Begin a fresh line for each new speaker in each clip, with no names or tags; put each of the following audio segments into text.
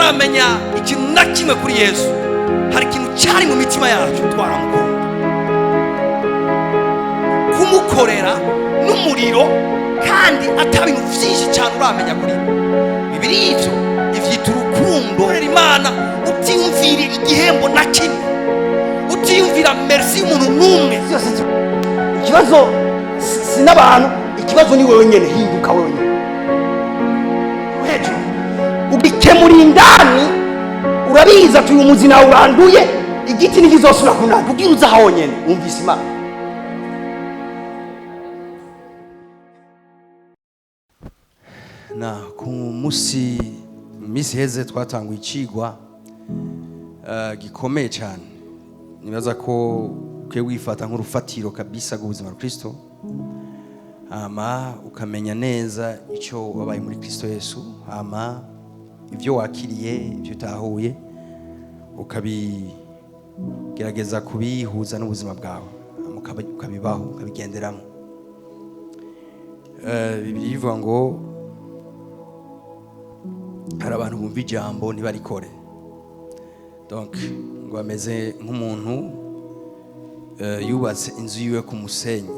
Tutaramenya ikintu na kimwe kuri Yesu, hari ikintu cyari mu mitima yacu, twaramukunda, kumukorera n'umuriro, kandi ata bintu byinshi cyane uramenya kuri we. Bibiri ivyo ivyita urukundo. Korera Imana utiyumvira igihembo na kimwe, utiyumvira merci y'umuntu n'umwe.
Byose ikibazo si n'abantu, ikibazo ni wewe nyene. Hinduka wewe nyene hejuru, ugikemura indani. Urabizi ati uyu muzi nawe uranduye, igiti ntikizosubira kunanda kugira uza honyene wumvise Imana.
Na ku munsi, mu minsi iheze, twatanguye icigwa gikomeye cyane. Nibaza ko ukwiye wifata nk'urufatiro kabisa rw'ubuzima bwa Kristo, hama ukamenya neza icyo wabaye muri Kristo Yesu, hama ibyo wakiriye, ibyo utahuye, ukabigerageza kubihuza n'ubuzima bwawe, hama ukabibaho, ukabigenderamo. Bibiliya ivuga ngo hari abantu bumva ijambo ntibarikore, donc ngo bameze nk'umuntu yubatse inzu yiwe ku musenyi,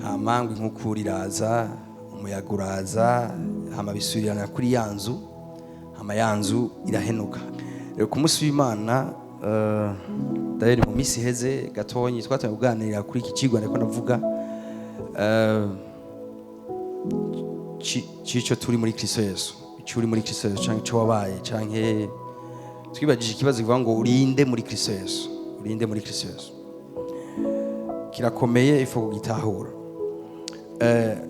hama ngo inkukura iraza, umuyaga uraza, hama bisubirirana kuri ya nzu, hama ya nzu irahenuka. Rero ku munsi w'Imana, d'ailleurs mu minsi iheze gatonyi, twatangiye kuganira kuri iki cigwa ndiko ndavuga, cico turi muri Kristo Yesu, ico uri muri Kristo Yesu canke ico wabaye, canke twibajije ikibazo kivuga ngo urinde muri Kristo Yesu, urinde muri Kristo Yesu. Kirakomeye, ifo kugitahura.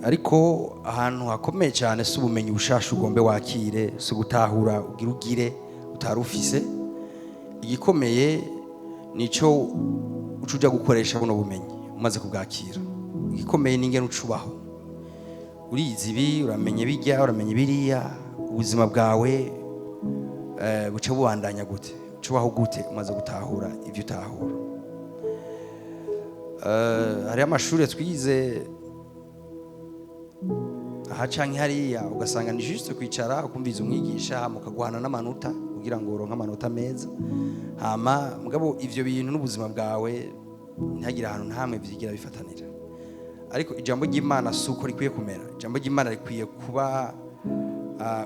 Ariko ahantu hakomeye cyane si ubumenyi bushasha ugombe wakire, si ugutahura ugira ugire utari ufise. Igikomeye nico uca uja gukoresha buno bumenyi umaze kubwakira. Igikomeye ni ingene ucubaho. Urizi ibi, uramenye bijya, uramenye biriya, ubuzima bwawe buca bubandanya gute? Ucubaho gute umaze gutahura ibyo utahura? Hariho amashuri twize aha canke hariya, ugasanga ni juste kwicara ukumviza umwigisha, hama ukaguhana n'amanota kugira ngo uronke amanota meza, hama mugabo ivyo bintu n'ubuzima bwawe ntihagire ahantu ntamwe vyigira bifatanira. Ariko ijambo ry'Imana si uko rikwiye kumera. Ijambo ry'Imana rikwiye kuba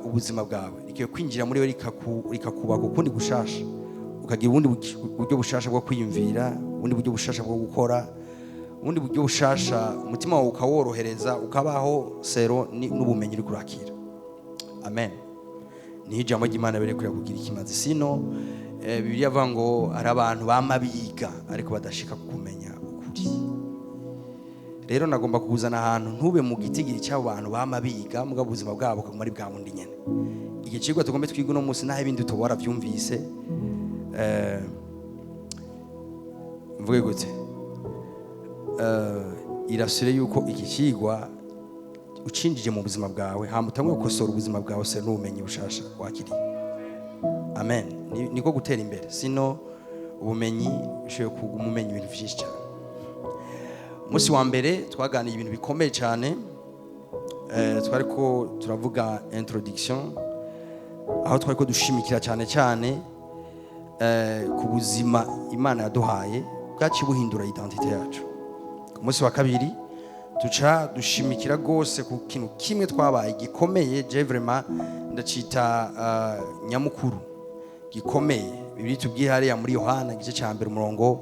ubuzima bwawe, rikwiye kwinjira muri we, rikakubaka ukundi gushasha, ukagira ubundi buryo bushasha bwo kwiyumvira, ubundi buryo bushasha bwo gukora, ubundi buryo bushasha, umutima wawe ukaworohereza, ukabaho selon n'ubumenyi uri kurakira. Amen. Niho ijambo ry'Imana biri kugira ikimazi. Sino Bibiliya avuga ngo hari abantu bama biga ariko badashika ku kumenya ukuri. Rero nagomba kukuzana ahantu ntube mu gitigiri cy'abo bantu bama biga, mugabo ubuzima bwabo bukaguma ari bwa bundi nyene. Iki cigwa tugombe twiga uno munsi, naho ibindi utoba waravyumvise, mvuge gute, irasire yuko iki cigwa ucinjije mu buzima bwawe, hama utangure gukosora ubuzima bwawe se n'ubumenyi bushasha wakiriye. Amen. Niko gutera imbere. Sino ubumenyi ushoboye kuguma umenya ibintu vyinshi cyane. Umunsi wa mbere twaganiye ibintu bikomeye cyane. Twariko turavuga introduction, aho twariko dushimikira cyane cyane ku buzima Imana yaduhaye bwaciye buhindura identité yacu. Ku munsi wa kabiri tuca dushimikira rwose ku kintu kimwe twabaye gikomeye, je vraiment ndacita nyamukuru gikomeye. Bibiliya tubwiye hariya muri Yohana igice cya mbere, umurongo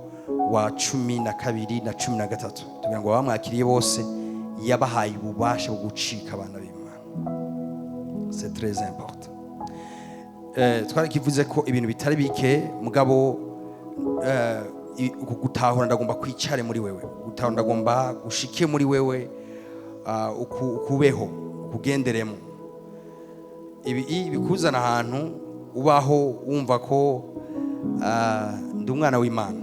wa 12 na 13, tugira ngo abamwakiriye bose yabahaye ububasha bwo gucika abana b'Imana. C'est très important. Twarakivuze ko ibintu bitari bike, mugabo uku gutahura ndagomba kwicare muri wewe, gutahura ndagomba gushike muri wewe, ukubeho, ukugenderemo. Ibi bikuzana ahantu ubaho wumva ko ndi umwana w'Imana,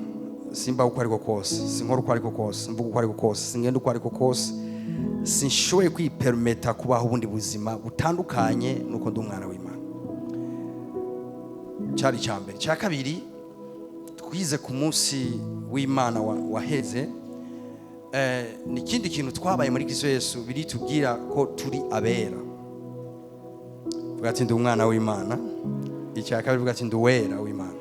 simba uko ariko kose, sinkora uko ariko kose, mvuga uko ariko kose, singenda uko ariko kose, sinshoboye kwipermeta kubaho ubundi buzima butandukanye nuko ndi umwana w'Imana. Cyari icya mbere. Icya kabiri twize ku munsi w'Imana waheze, ni ikindi kintu twabaye muri Kristo Yesu. Biritubwira ko turi abera. Vuga ati: "Ndi umwana w'Imana." Icya kabiri, vuga ati: "Ndi uwera w'Imana."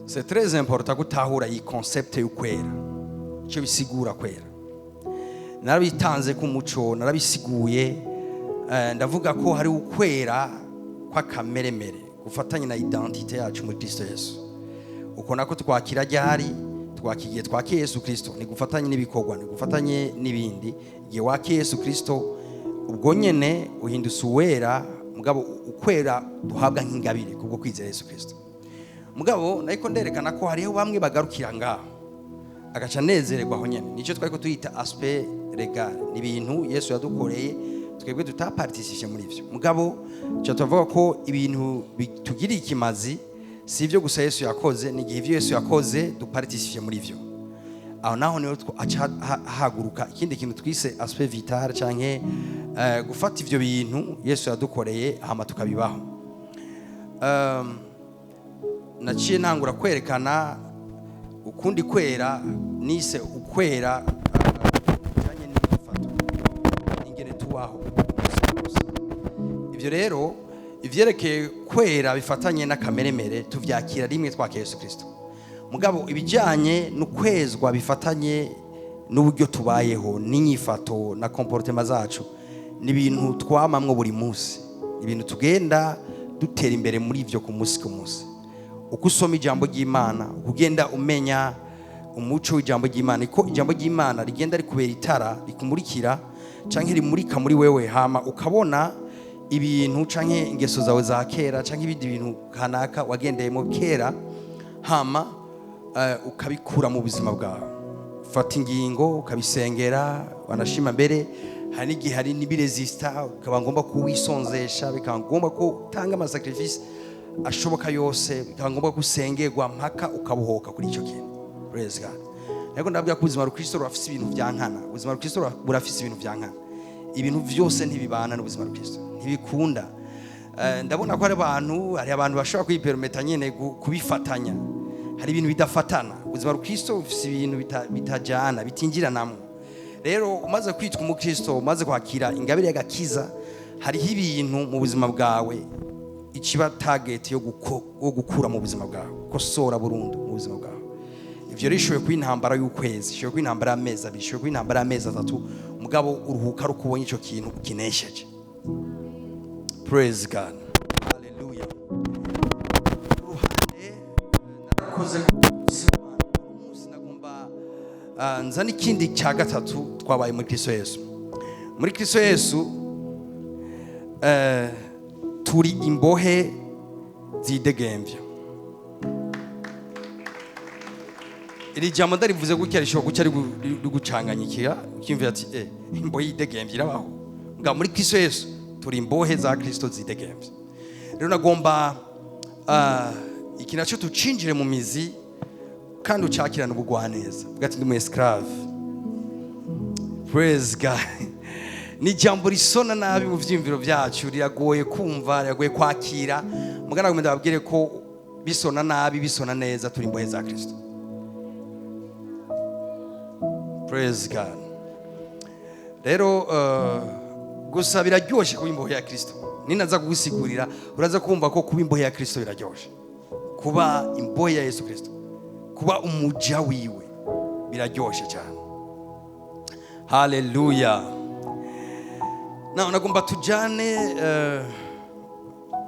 C'est très important gutahura iyi concept y'ukwera, icyo bisigura kwera. Narabitanze ku muco, narabisiguye. Ndavuga ko hari ukwera kw'akameremere gufatanye na identité yacu muri Kristo Yesu. Uko nako twakira ryari? Twakigiye twakiye Yesu Kristo, ni gufatanye n'ibikorwa, ni gufatanye n'ibindi. Igihe wakiye Yesu Kristo, ubwo nyene uhindutse uwera. Mugabo ukwera duhabwa nk'ingabire kubwo kwizera Yesu Kristo. Mugabo nariko nderekana ko hariho bamwe bagarukira ngaho, agaca anezererwa aho nyene. Nicyo twari ko tuyita aspect légal, ni ibintu Yesu yadukoreye twebwe tutaparticipye muri ivyo. Mugabo cyo tuvuga ko ibintu bitugiriye ikimazi si ibyo gusa Yesu yakoze, ni igihe ibyo Yesu yakoze duparticipye muri ivyo. Aho naho niho aca haguruka ikindi kintu twise aspect vital, canke gufata ivyo bintu Yesu yadukoreye hama tukabibaho. Naciye ntangura kwerekana ukundi kwera nise ukwera bijanye n'imifato, ingene tubaho umunsi ku munsi. Ivyo rero ivyerekeye kwera bifatanye n'akameremere tuvyakira rimwe twakira Yesu Kristo. Mugabo ibijanye n'ukwezwa bifatanye n'uburyo tubayeho n'inyifato na comportement zacu ni ibintu twamamwo buri munsi, ibintu tugenda dutera imbere muri ivyo ku munsi ku munsi. Uko usoma ijambo ry'Imana, uko ugenda umenya umuco w'ijambo ry'Imana, iko ijambo ry'Imana rigenda rikubera itara rikumurikira canke rimurika muri wewe, hama ukabona ibintu canke ingeso zawe za kera canke ibindi bintu kanaka wagendeyemo kera, hama ukabikura mu buzima bwawe, ufata ingingo, ukabisengera, wanashima. Mbere hari n'igihe hari n'ibiresista, bikaba ngombwa ko wisonzesha, bikaba ngombwa ko utanga amasacrifice ashoboka yose, bikaba ngombwa ko usengerwa mpaka ukabuhoka kuri icyo kintu. Praise God. Ariko ndabwira ko ubuzima rukristo burafise ibintu vyankana. Ubuzima rukristo burafise ibintu vyankana. Ibintu vyose ntibibana n'ubuzima rukristo, ntibikunda. Ndabona ko hari abantu bashobora kwipermeta nyene kubifatanya. Hari ibintu bidafatana. Ubuzima rukristo bufise ibintu bitajana, bitinjiranamwo. Rero umaze kwitwa umukristo, umaze kwakira ingabire y'agakiza, hariho ibintu mu buzima bwawe ikiba target yo gukura mu buzima bwawe, kosora burundu mu buzima bwawe. Ivyo rero ishoboye kuba intambara y'ukwezi, ishoboye kuba intambara y'amezi 2, ishoboye kuba intambara y'amezi 3. Mugabo uruhuka ari uko ubonye ico kintu ukinesheje. Praise God, hallelujah. Uruhande narakoze ku munsi w'Imana. Umunsi nagomba nzana ikindi cya gatatu twabaye muri Kristo Yesu. Muri Kristo Yesu turi imbohe zidegemvya. Iri jambo ndarivuze gutya rishobora guca rigucanganyikira, ukiyumvira ati: "Imbohe yidegemvya irabaho?" Nga muri Kristo Yesu turi imbohe za Kristo zidegemvya. Rero nagomba iki nacyo tucinjire mu mizi kandi ucakirana ubugwaneza. Vuga ati: "Ndi umu esclave." Praise God. Ni ijambo risona nabi mu vyiyumviro byacu, riragoye kumva, riragoye kwakira. Mugana ngomba ndababwire ko bisona nabi, bisona neza, turi imbohe za Kristo. Praise God. Rero gusa biraryoshe kuba imbohe ya Kristo. Ninaza kugusigurira uraza kumva ko kuba imbohe ya Kristo biraryoshe. Kuba imbohe ya Yesu Kristo, kuba umuja wiwe biraryoshe cyane. Haleluya. Na nagomba tujane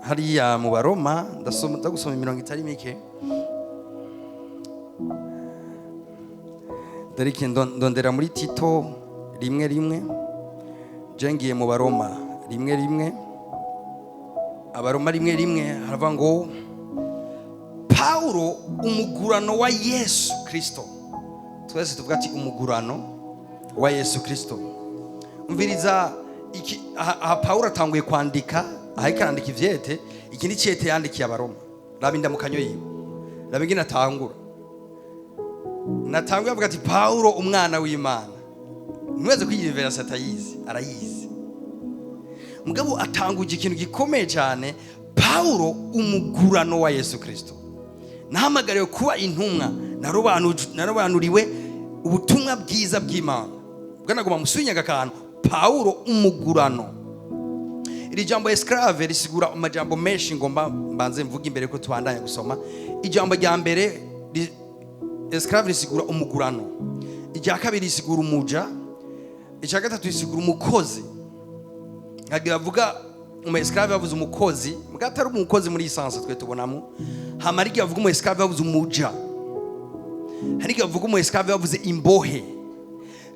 hariya mu Baroma. Ndasoma, ndagusoma imirongo itari mike. Dariki ndondera muri Tito 1:1. Je ngiye mu Baroma 1:1. Abaroma 1:1 haravuga ngo: Paulo umugurano wa Yesu Kristo. Twese tuvuga ati: "Umugurano wa Yesu Kristo." Umviriza iki, aha Paulo atanguye kwandika, aha ariko arandika ivyete. Iki ni cete yandikiye Abaroma. Raba indamukanyo yiwe, raba ingene atangura. Natanguye avuga ati: "Paulo umwana w'Imana." Ntiweze kwigira verse atayizi, arayizi. Mugabo atanguje ikintu gikomeye cyane: Paulo umugurano wa Yesu Kristo, nahamagariwe kuba intumwa, narobanuriwe ubutumwa bwiza bw'Imana. Bwo nagomba musunyaga akantu: Paulo umugurano. Iri jambo esclave risigura amajambo menshi, ngomba mbanze mvuga imbere ko tubandanya gusoma. Ijambo rya mbere, esclave risigura umugurano. Irya kabiri risigura umuja. Icya gatatu risigura umukozi. Nkagira bavuga umu esclave bavuze umukozi, mbwa atari umukozi muri essence twe tubonamo. Hama hari igihe bavuga umu esclave bavuze umuja, hari igihe bavuga umu esclave bavuze imbohe.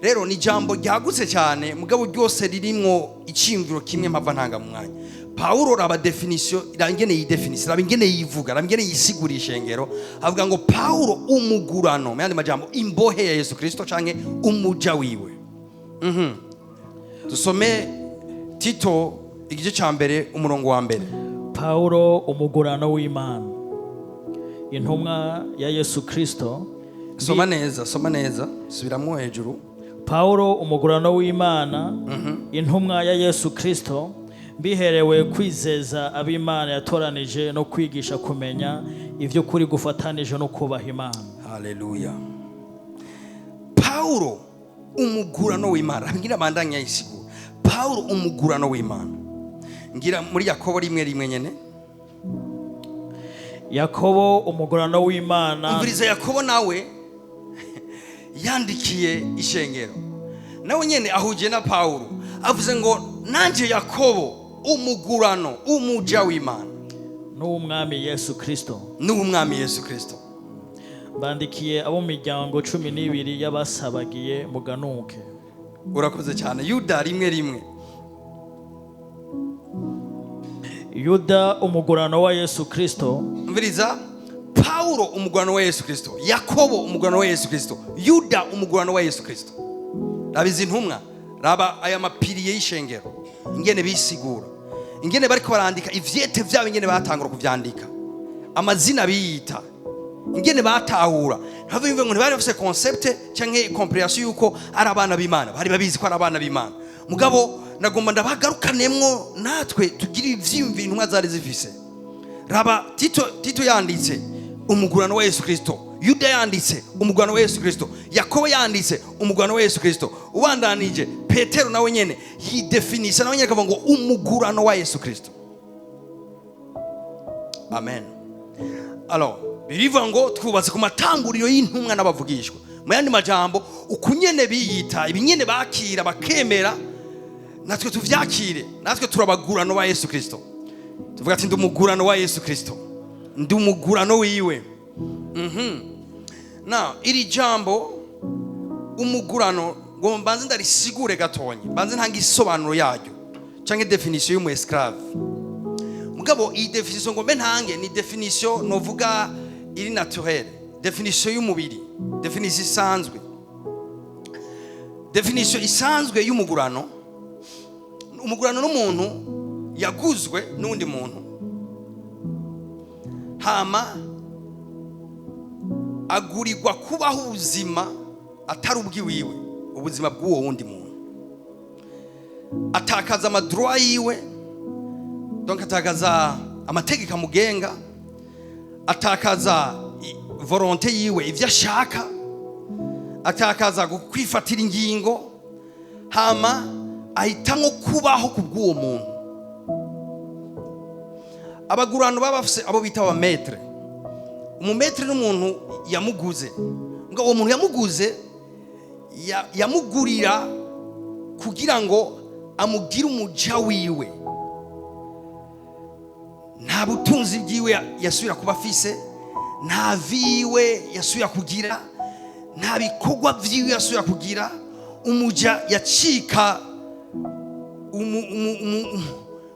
Rero ni ijambo ryagutse cyane, mugabo ryose ririmwo icyiyumviro kimwe mpava ntanga mu mwanya. Pawulo, raba définition, raba ingene yidefinisa, raba ingene yivuga, raba ingene yisigura ishengero. Avuga ngo Pawulo umugurano, mu yandi majambo imbohe ya Yesu Kristo canke umuja wiwe. Dusome Tito igice cya mbere, umurongo wa mbere.
Pawulo umugurano w'Imana, intumwa ya Yesu Kristo.
Soma neza, soma neza, subiramwo hejuru.
Pawulo umugurano w'Imana, intumwa ya Yesu Kristo, mbiherewe kwizeza ab'Imana yatoranije no kwigisha kumenya iby'ukuri gufatanije no kubaha Imana.
Haleluya! Pawulo umugurano w'Imana, ngira bandanya yisigura. Pawulo umugurano w'Imana. Ngira muri Yakobo 1:1 nyene.
Yakobo umugurano w'Imana.
Umviriza, Yakobo nawe yandikiye ishengero, nawe nyene ahuje na Pawulo, avuze ngo nanje Yakobo umugurano, umuja w'Imana
n'uw'Umwami Yesu Kristo
n'uw'Umwami Yesu Kristo,
bandikiye abo mu miryango 12 y'abasabagiye, muganuke.
Urakoze cyane. Yuda 1:1.
Yuda umugurano wa Yesu Kristo.
Umviriza, Pawulo umugurano wa Yesu Kristo, Yakobo umugurano wa Yesu Kristo, Yuda umugurano wa Yesu Kristo. Raba izi ntumwa, raba aya ma piliers y'ishengero ingene bisigura, ingene bariko barandika ivyete vyabo, ingene batangura kuvyandika, amazina biyita, ingene batahura. Ntave yumve ngo ntibari bafise concept canke compréhension yuko ari abana b'Imana. Bari babizi ko ari abana b'Imana, mugabo nagomba ndabagarukanemwo natwe tugire ivyiyumviro intumwa zari zifise. Raba Tito, Tito yanditse umugurano wa Yesu Kristo, Yuda yanditse umugurano wa Yesu Kristo, Yakobo yanditse umugurano wa Yesu Kristo. Ubandanije Petero nawe nyene yidefinisa, nawe nyene akavuga ngo umugurano wa Yesu Kristo. Amen. Alors birivuga ngo twubatse ku matanguriro y'intumwa n'abavugishwa. Mu yandi majambo, ukunyene biyita, ibinyene bakira bakemera, natwe tuvyakire. Natwe turabagurano ba Yesu Kristo. Tuvuga ati ndi umugurano wa Yesu Kristo, ndi umugurano wiwe. Na iri jambo umugurano ngo mbanze ndarisigure gatonyi, mbanze ntanga isobanuro yaryo canke définition y'umu esclave. Mugabo iyi définition ngo mbe ntange ni définition novuga iri naturelle, définition y'umubiri, définition isanzwe. Définition isanzwe y'umugurano: umugurano n'umuntu yaguzwe n'undi muntu, hama agurirwa kubaho ubuzima atari ubwiwiwe, ubuzima bw'uwo wundi muntu. Atakaza ama droits yiwe, donc atakaza amategeko amugenga, atakaza volonté yiwe, ibyo ashaka, atakaza kwifatira ingingo, hama ahitamwo kubaho ku bw'uwo muntu. Abagurano baba bafise abo bita aba maîtres. Umu maître n'umuntu yamuguze, ngo uwo muntu yamuguze yamugurira kugira ngo amugire umuja wiwe. Nta butunzi bwiwe yasubira kuba afise, nta viwe yasubira kugira, nta bikorwa vyiwe yasubira kugira. Umuja yacika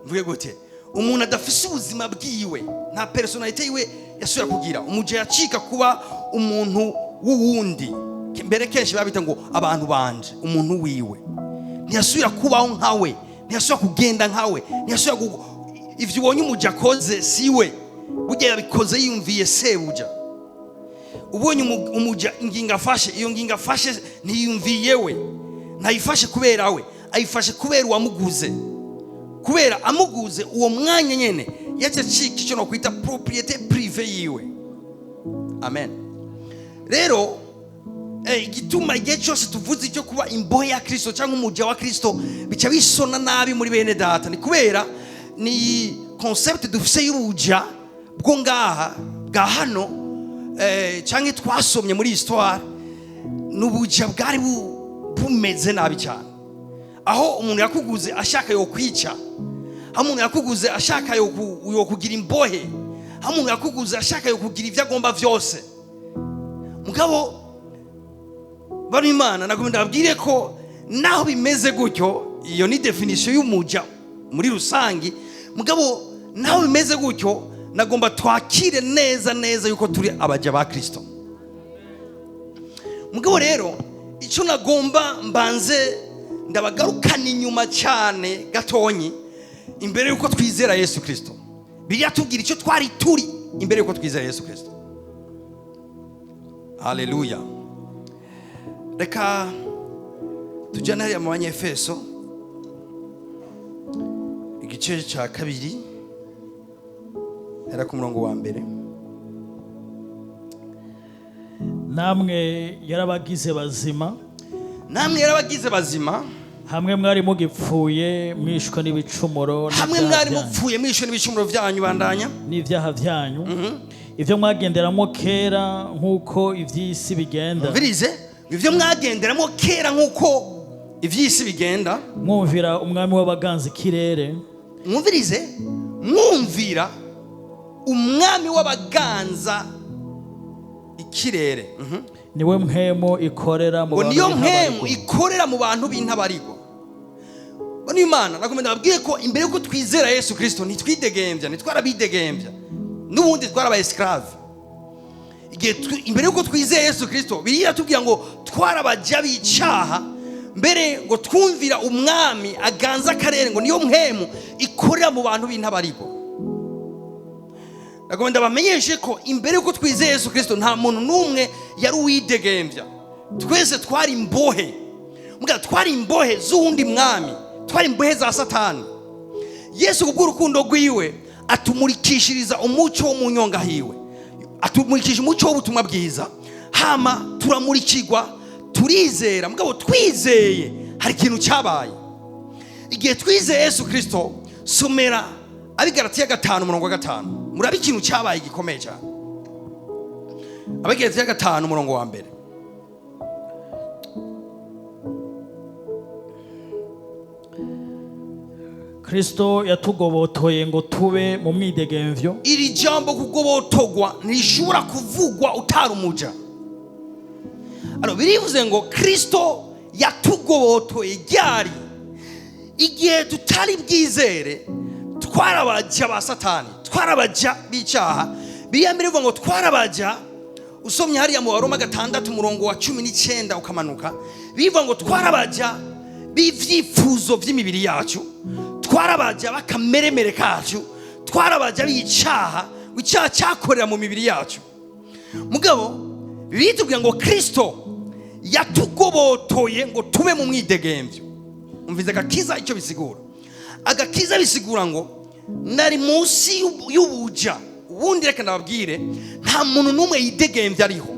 mvuge gute, umuntu adafise ubuzima bwiwe, nta personnalité yiwe yasubira kugira. Umuja yacika kuba umuntu w'uwundi. Mbere kenshi babita ngo abantu banje. Umuntu wiwe ntiyasubira kubaho nkawe, ntiyasubira kugenda nkawe, ntiyasubira ivyo ubonye umuja akoze siwe, burya yabikoze yiyumviye sebuja. Ubonye umuja ingingo afashe, iyo ngingo afashe ntiyumviye we, ntayifashe kubera we, ayifashe kubera uwamuguze. Kubera amuguze, uwo mwanya nyene yaje acika icyo nokwita propriété privée yiwe. Amen. Rero igituma igihe cyose tuvuze icyo kuba imbohe ya Kristo cyangwa umuja wa Kristo bica bisona nabi muri bene data ni kubera Ni concept dufise y'ubuja bwo ngaha bwa hano, canke twasomye muri histoire, n'ubuja bwari bumeze nabi cyane, aho umuntu yakuguze ashaka yo kwica, aho umuntu yakuguze ashaka yo kugira imbohe, aho umuntu yakuguze ashaka yo kugira ibyo agomba vyose. Mugabo bano Imana nagomba ndababwire ko naho bimeze gutyo, iyo ni definition y'umuja muri rusangi. Mugabo naho bimeze gutyo, nagomba twakire neza neza yuko turi abaja ba Kristo. Mugabo rero icyo nagomba mbanze ndabagarukana inyuma cyane gatonyi, imbere yuko twizera Yesu Kristo, Bibiliya tubwira icyo twari turi imbere yuko twizera Yesu Kristo. Haleluya. Reka tujyane hariya mu Banyefeso igice cya 2, hera ku murongo wa 1.
Namwe yarabagize bazima,
Namwe yarabagize bazima,
hamwe mwari mugipfuye mwishwe n'ibicumuro
hamwe
n'ibyaha
mwari
byanyu.
mupfuye mwishwe n'ibicumuro byanyu. Bandanya.
N'ibyaha byanyu, ibyo mwagenderamo kera nk'uko iby'isi bigenda.
Mvirize, ibyo mwagenderamo kera nk'uko iby'isi bigenda,
mwumvira umwami w'abaganza ikirere,
mwumvirize, mwumvira umwami w'abaganza ikirere.
Niwe mpwemu ikorera mu
Ngo
bantu
niyo mpwemu
b'intabarigwa.
ikorera mu bantu b'intabarigwa. Ngo n'Imana nagomba ndababwiye ko imbere yuko twizera Yesu Kristo ntitwidegembya, ntitwarabidegembya, n'ubundi twarabaye esclave. Igihe imbere yuko twizeye Yesu Kristo, Bibiliya iratubwira ngo twarabaja b'icaha, mbere ngo twumvira umwami aganza akarere, ngo niyo mpwemu ikorera mu bantu b'intabarigwa. Nagomba ndabamenyeshe ko imbere yuko twizeye Yesu Kristo nta muntu n'umwe yari uwidegembya, twese twari imbohe. Mbwa twari imbohe z'uwundi mwami, twari imbohe za Satani. Yesu kubw'urukundo rwiwe atumurikishiriza umucyo wo mu nyonga hiwe, atumurikisha umucyo w'ubutumwa bwiza, hama turamurikirwa, turizera. Mugabo twizeye hari ikintu cyabaye igihe twizeye Yesu Kristo. Somera Abigaratiya 5 umurongo wa 5, murabe ikintu cyabaye gikomeye cyane. Abigaratiya 5 umurongo wa 1.
Kristo yatugobotoye ngo tube mu mwidegemvyo.
Iri jambo kugobotogwa ntirishobora kuvugwa utari umuja. Ano birivuze ngo Kristo yatugobotoye ryari? Igihe tutari bwizere twarabaja ba Satani, twarabaja b'icaha. Bibiliya mbere ivuga ngo twarabaja, usomye hariya mu Baroma 6 umurongo wa 19 ukamanuka, bivuga ngo twarabaja b'ivyifuzo vy'imibiri yacu, twarabaja b'akameremere kacu, twarabaja b'icaha, icaha cyakorera mu mibiri yacu. Mugabo Bibiliya itubwira ngo Kristo yatugobotoye ngo tube mu mwidegemvyo. Umvize agakiza icyo bisigura. Agakiza bisigura ngo nari munsi y'ubuja. Ubundi reka ndababwire, nta muntu n'umwe yidegemvya ariho,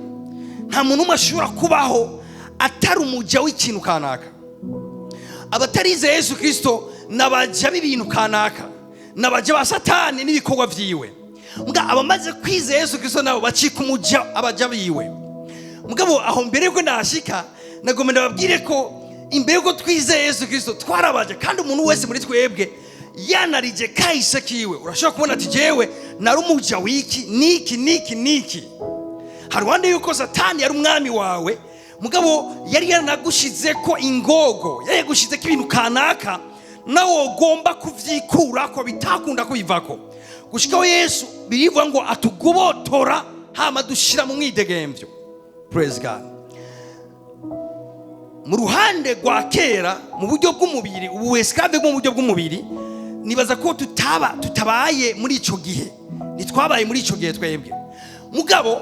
nta muntu n'umwe ashobora kubaho atari umuja w'ikintu kanaka. Abatarize Yesu Kristo nabaja b'ibintu kanaka, nabaja ba Satani n'ibikorwa vyiwe. Mbwa abamaze kwizera Yesu Kristo nabo bacika umuja, abaja biwe. Mugabo aho mbere yuko ndahashika, nagomba ndababwire ko imbere yuko twizeye Yesu Kristo twarabaje, kandi umuntu wese muri twebwe yanarije kahise kiwe. Urashobora kubona ati jewe nari umuja w'iki niki niki niki. Hari uwandi yuko Satani yari umwami wawe, mugabo yari yaranagushize ko ingogo, yari yagushize ko ibintu kanaka, nawe ugomba kuvyikurako, bitakunda kubivako. Gushikaho Yesu birivuga ngo atugobotora hama dushira mu mwidegemvyo. Praise God. Mu ruhande rwa kera mu buryo bw'umubiri, ubu esclave bwo mu buryo bw'umubiri, nibaza ko tutabaye muri ico gihe, ntitwabaye muri ico gihe twebwe. Mugabo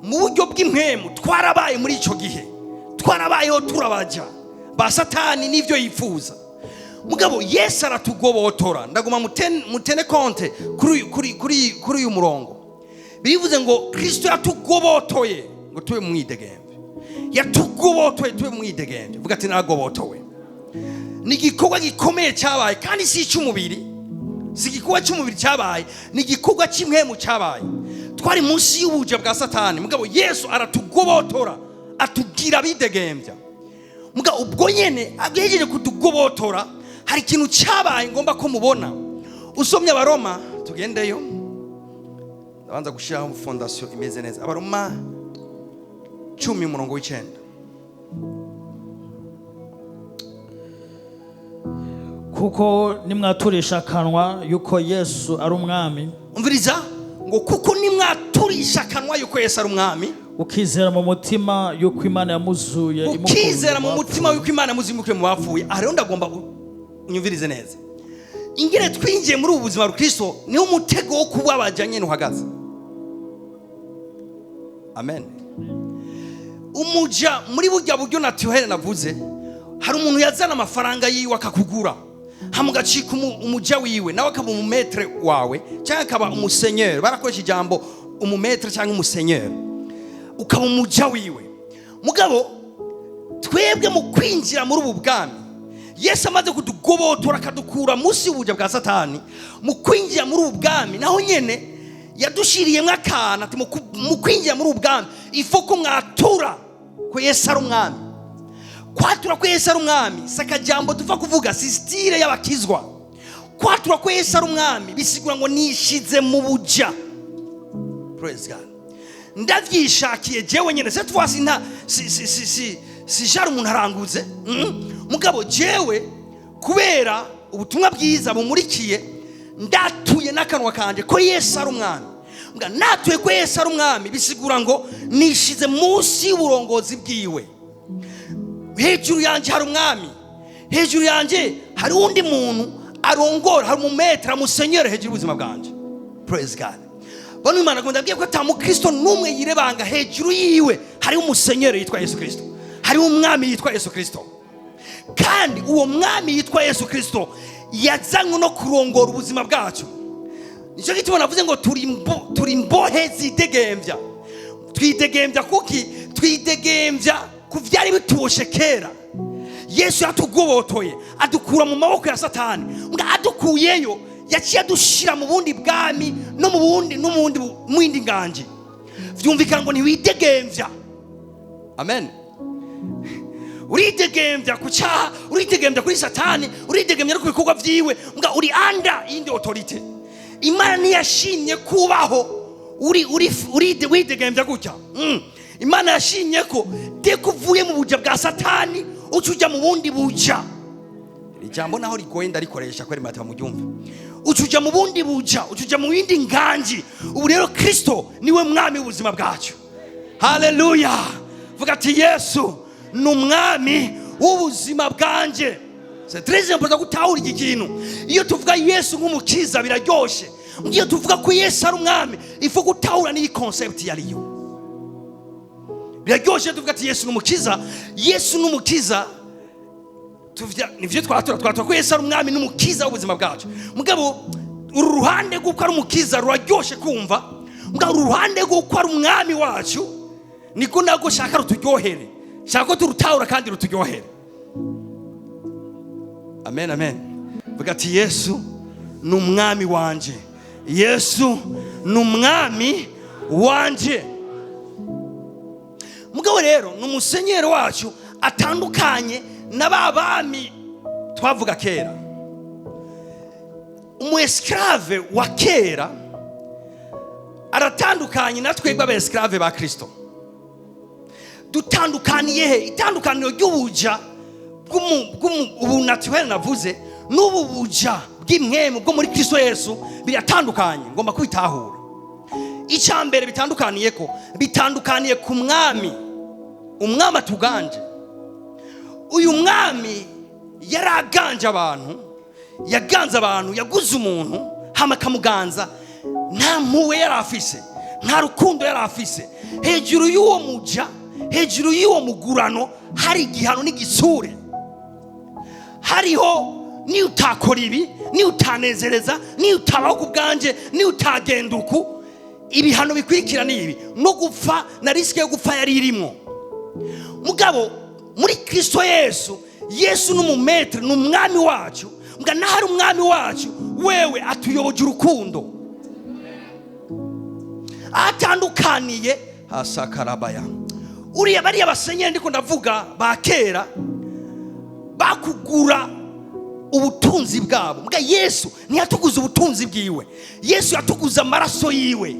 mu buryo bw'impwemu twarabaye muri ico gihe, twarabayeho turabaja ba Satani n'ivyo yifuza. Mugabo Yesu aratugobotora. Ndaguma mutene konte kuri uyu murongo. Birivuze ngo Kristo yatugobotoye ngo tube mu mwidegemvyo. Yatugobotoye tube mu mwidegemvyo. Vuga ati naragobotowe. Ni igikorwa gikomeye cyabaye, kandi si icy'umubiri, Si igikorwa cy'umubiri cyabaye, ni igikorwa cy'impwemu cyabaye. Twari munsi y'ubuja bwa Satani, mugabo Yesu aratugobotora, atugira abidegembya. Mugabo ubwo nyene agejeje kutugobotora, hari ikintu cyabaye ngomba ko mubona. Usomye Abaroma, tugendeyo, ndabanza gushyiraho fondation imeze neza. Abaroma 10, umurongo w'9.
Kuko nimwaturisha akanwa yuko Yesu ari umwami,
Umviriza ngo: "Kuko nimwaturisha akanwa yuko Yesu ari umwami,"
ukizera mu mutima yuko Imana yamuzuye imukuye
ukizera mu
mu
mutima
bapfuye,
yuko Imana yamuzimukiye mu bapfuye. Aha rero ndagomba unyumvirize neza ingene twinjiye muri ubu buzima bwa Kristo. Niho umutego wo kubabaja nyene uhagaze. Amen. Umuja muri burya buryo naturel navuze, hari umuntu yazana amafaranga yiwe akakugura, hama ugacika umuja wiwe, nawe akaba umu maître wawe cyangwa akaba umu seigneur. Barakoresha ijambo umu maître cyangwa umu seigneur, ukaba umuja wiwe. Mugabo twebwe mu kwinjira muri ubu bwami, Yesu amaze kutugobotora akadukura munsi y'ubuja bwa Satani, mu kwinjira muri ubu bwami naho nyene yadushiriyemo akantu ati: "Mu kwinjira muri ubu bwami, ifo ko mwatura ko Yesu ari umwami." Kwatura ko Yesu ari umwami si akajambo tupfa kuvuga, si style y'abakizwa. Kwatura ko Yesu ari umwami bisigura ngo nishize mu buja. Praise God. Ndavyishakiye jewe nyene. Cette fois ci nta si si si si si jari umuntu aranguze. Mugabo jewe kubera ubutumwa bwiza bumurikiye, ndatuye n'akanwa kanje ko Yesu ari umwami. Mbwa natuye ko Yesu ari umwami bisigura ngo nishize munsi y'uburongozi bwiwe. Hejuru yanjye hari umwami, hejuru yanjye hari undi muntu arongora, hari umu maître, umu seigneur hejuru y'ubuzima bwanjye. Praise God. Bano Imana ngo ndabwiye ko ata mukristo n'umwe yirebanga. Hejuru yiwe hariho umu seigneur yitwa Yesu Kristo, hariho umwami yitwa Yesu Kristo. Kandi uwo mwami yitwa Yesu Kristo yazanywe no kurongora ubuzima bwacu. Nicyo gituma navuze ngo turi imbohe zidegembya. Twidegembya kuki? Twidegembya ku byari bituboshe kera. Yesu yatugobotoye, adukura mu maboko ya Satani. Ngo adukuyeyo, yaciye adushyira mu bundi bwami no mu bundi no mu wundi mu yindi nganji. Vyumvikana ngo ntiwidegembya. Amen. Uridegembya ku cyaha, uridegembya kuri Satani, uridegembya no ku bikorwa byiwe, mbwa uri under yindi autorité. Imana ntiyashimye kubaho uri uri uri widegembya gutya. Imana yashimye ko deko uvuye mu buja bwa Satani, uca ujya mu bundi buja. Iri jambo naho rigoye, ndarikoresha kweri mata muryumve. Uca ujya mu bundi buja, uca ujya mu yindi nganji. Ubu rero Kristo niwe mwami w'ubuzima bwacu. Haleluya. Vuga ati: "Yesu ni umwami w'ubuzima bwanje." C'est très important gutahura iki kintu. Iyo tuvuga Yesu nk'umukiza biraryoshe, iyo tuvuga ko Yesu ari umwami, ifu gutahura n'iyi concept yariyo. Biraryoshe tuvuga ati: "Yesu ni umukiza." Yesu ni umukiza. Tuvya nivyo twatura, twatura ko Yesu ari umwami n'umukiza w'ubuzima bwacu. Mugabo uru ruhande rw'uko ari umukiza ruraryoshe kumva, mugabo uru ruhande rw'uko ari umwami wacu niko nabwo shaka ruturyohere, shaka ko turutahura kandi ruturyohere. Amen, amen. Vuga ati: "Yesu ni umwami wanje." Yesu ni umwami wanje. Mugabo rero ni umu seigneur wacu atandukanye na ba bami twavuga kera. Umu esclave wa kera aratandukanye na twebwe aba esclave ba Kristo. Dutandukaniye he? Itandukaniro ry'ubuja ubu naturel navuze n'ubu buja bw'impwemu bwo muri Kristo Yesu biratandukanye. Ngomba kwitahura. Icya mbere bitandukaniye ko bitandukaniye ku mwami. Umwami atuganje, uyu mwami yari aganje abantu, yaganze abantu, yaguze umuntu hama akamuganza. Nta mpuwe yari afise, nta rukundo yari afise. Hejuru y'uwo muja, hejuru y'uwo mugurano, hari igihano n'igisure. Hariho niyo utakora ibi, niyo utanezereza, niyo utabaho ku bwanjye, niyo utagenda uku, ibihano bikurikira ni ibi, no gupfa na risque yo gupfa yari irimo. Mugabo muri Kristo Yesu, Yesu ni umu maître, ni umwami wacu. Mbwa nahari umwami wacu wewe atuyoboje urukundo atandukaniye hasakarabaya. Uriya bariya basenyeri ndiko ndavuga ba kera bakugura ubutunzi bwabo. Mbwa Yesu ntiyatuguze ubutunzi bwiwe, Yesu yatuguze amaraso yiwe.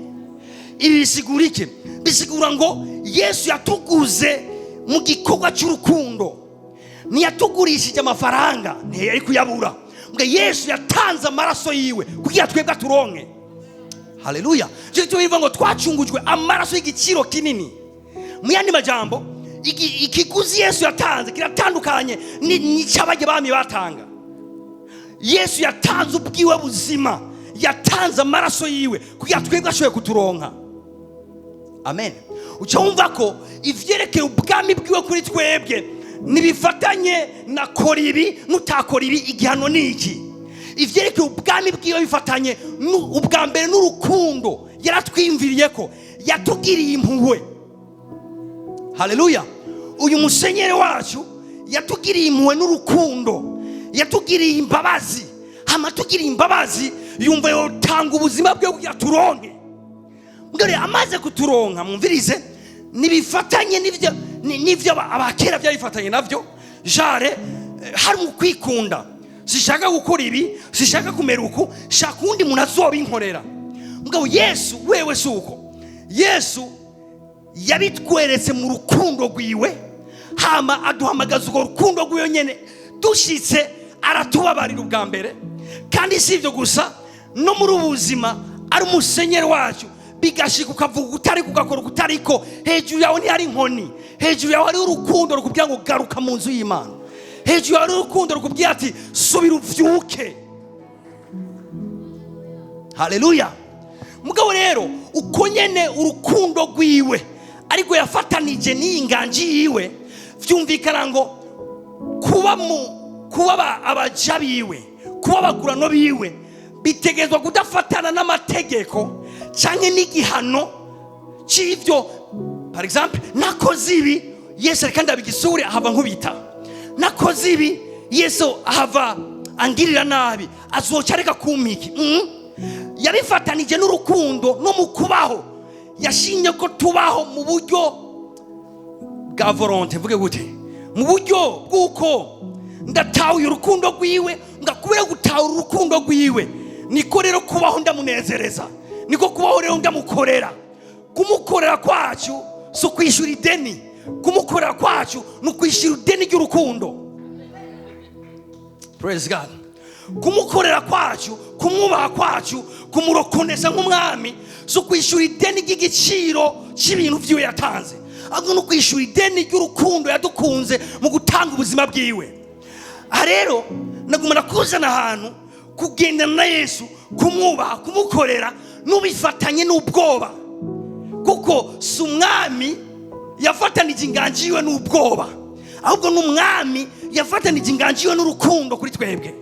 Ibi bisigura iki? Bisigura ngo Yesu yatuguze mu gikorwa cy'urukundo, ntiyatugurishije amafaranga, ntiyari kuyabura. Mbwa Yesu yatanze amaraso yiwe kugira twebwe aturonke. Haleluya! Icyo gituma bivuga ngo twacungujwe amaraso y'igiciro kinini. Mu yandi majambo, ikiguzi Yesu yatanze kiratandukanye n'icy'abajya bami batanga. Yesu yatanze ubwiwe buzima, yatanze amaraso yiwe kugira twebwe ashoboye kuturonka. Amen. Uca wumva ko ivyerekeye ubwami bwiwe kuri twebwe ntibifatanye na kora ibi nutakora ibi, igihano ni iki. Ivyerekeye ubwami bwiwe bifatanye ubwa mbere n'urukundo yaratwiyumviriye ko yatugiriye impuhwe. Haleluya! Uyu musenyeri wacu yatugiriye impuhwe n'urukundo, yatugiriye imbabazi. Hama tugiriye imbabazi yumva yotanga ubuzima bwe kugira turonke. Mbere amaze kuturonka, mwumvirize, nibifatanye n'ivyo abakera byarifatanye navyo. Jare hari mu kwikunda, sishaka gukora ibi, sishaka kumera uku, shaka uwundi muntu azobinkorera. Mugabo Yesu wewe si uko. Yesu yabitweretse mu rukundo rwiwe, hama aduhamagaza urwo rukundo rwiwe nyene. Dushitse aratubabarira ubwa mbere, kandi si ibyo gusa, no muri ubu buzima ari umusenyeri wacu, bigashika ukavuga utariko, ugakora utariko, hejuru yawe ntihari inkoni, hejuru yawe hariho urukundo rukubwira ngo garuka mu nzu y'Imana, hejuru yawe hariho urukundo rukubwira ati subira uvyuke. Haleluya! Mugabo rero uko nyene urukundo rwiwe ariko yafatanije n'iyi nganji yiwe, vyumvikana ngo kuba abaja biwe, kuba abagurano biwe, bitegerezwa kudafatana n'amategeko canke n'igihano c'ivyo. Par exemple, nakoze ibi, Yesu reka ndabigisure ahava nkubita. Nakoze ibi, Yesu ahava angirira nabi, azoca areka kumpiki. Yabifatanije n'urukundo no mu kubaho. Yashimye ko tubaho mu buryo bwa volonté, mvuge gute, mu buryo bw'uko ndatahuye urukundo rwiwe, ngakubera gutahura urukundo rwiwe, niko rero kubaho ndamunezereza, niko kubaho rero ndamukorera. Kumukorera kwacu si ukwishyura ideni, kumukorera kwacu ni ukwishyura ideni ry'urukundo. Praise God. Kumukorera kwacu, kumwubaha kwacu, kumurokonesa nk'umwami, si ukwishyura ideni ry'igiciro cy'ibintu byiwe yatanze, ahubwo ni ukwishyura ideni ry'urukundo yadukunze mu gutanga ubuzima bwiwe. Aha rero naguma nakuzana ahantu kugendana na Yesu, kumwubaha, kumukorera, n'ubifatanye n'ubwoba, kuko si umwami yafatanije inganji yiwe n'ubwoba, ahubwo ni umwami yafatanije inganji yiwe n'urukundo kuri twebwe.